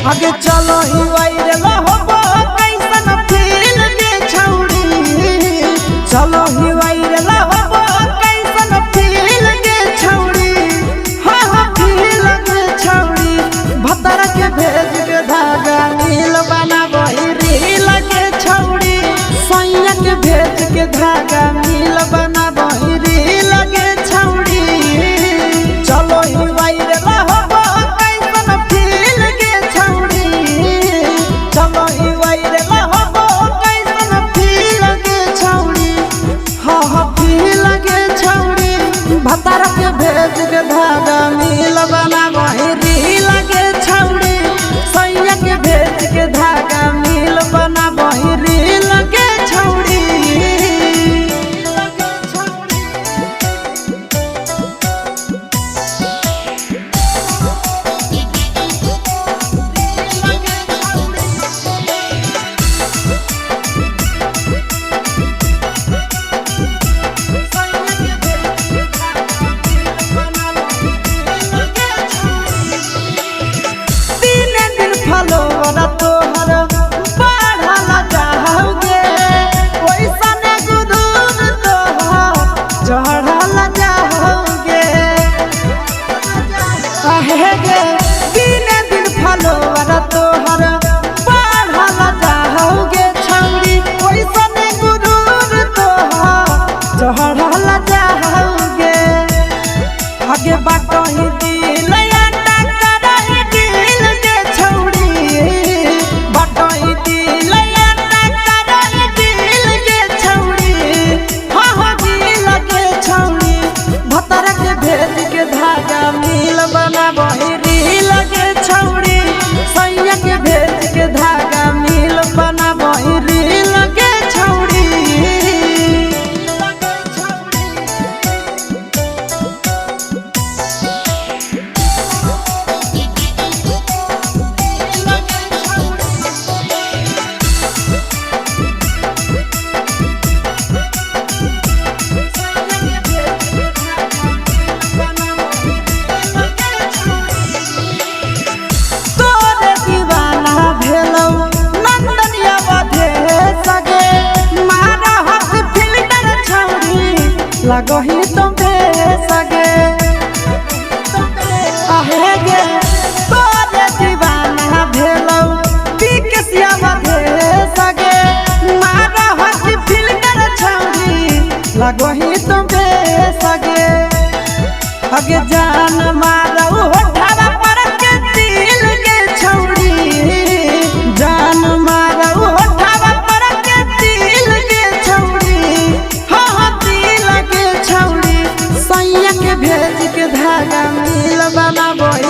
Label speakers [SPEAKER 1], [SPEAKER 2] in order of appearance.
[SPEAKER 1] आगे चलो ही वायरल होबो कैसन फील गे छौड़ी। चलो ही वायरल होबो कैसन फील गे छौड़ी। हाँ हाँ फील गे छौड़ी। भतर के भेज के धागा नील बनाबही रील गे छौड़ी। सैया के भेज के धागा नील बनाबही रील गे छौड़ी। चलो ही वायरल होबो कैसन फील गे छौड़ी। चलो ही वायरल होबो कैसन फील गे छौड़ी। हाँ हाँ फील गे छौड़ी। भतर के भेज के धागा नील बनाबही रील गे छौड़ी। सैया के भेज के धागा नील बनाबही रील गे छौड़ी। दिने दिन फलोवर तोहर बढ़ल जाओगे। ओइसन गुरूर तोहर चढ़ल जाओगे। आहे गे दिने दिन फलोवर तोहर बढ़ल जाओगे छौड़ी। ओइसन गुरूर तोहर चढ़ल जाओगे। आगे बाटही दिल आटा करही दिल गे छौड़ी। बाटही दिल आटा करही दिल गे छौड़ी। हाँ हाँ दिल गे छौड़ी। भतर के भेज के धागा नील बनाबही रील गे छौड़ी। सैया के भेज के धागा नील बनाबही रील गे छौड़ी। तोरे दीवाना भेलौ नंदनिया बधे सगे। मारा हक फिल्टर छौड़ी लगही तुम सगे। आहे गे तोरे दीवाना भेलौ बिकसिया बधे सगे। मारा हक फिल्टर छौड़ी लगही तुम सगे। आगे जान मारौ होठावा पर के दिल गे छौड़ी। जान मारौ होठावा पर के दिल गे छौड़ी। हाँ हाँ दिल गे छौड़ी। सैया के भेज के धागा नील बनाबही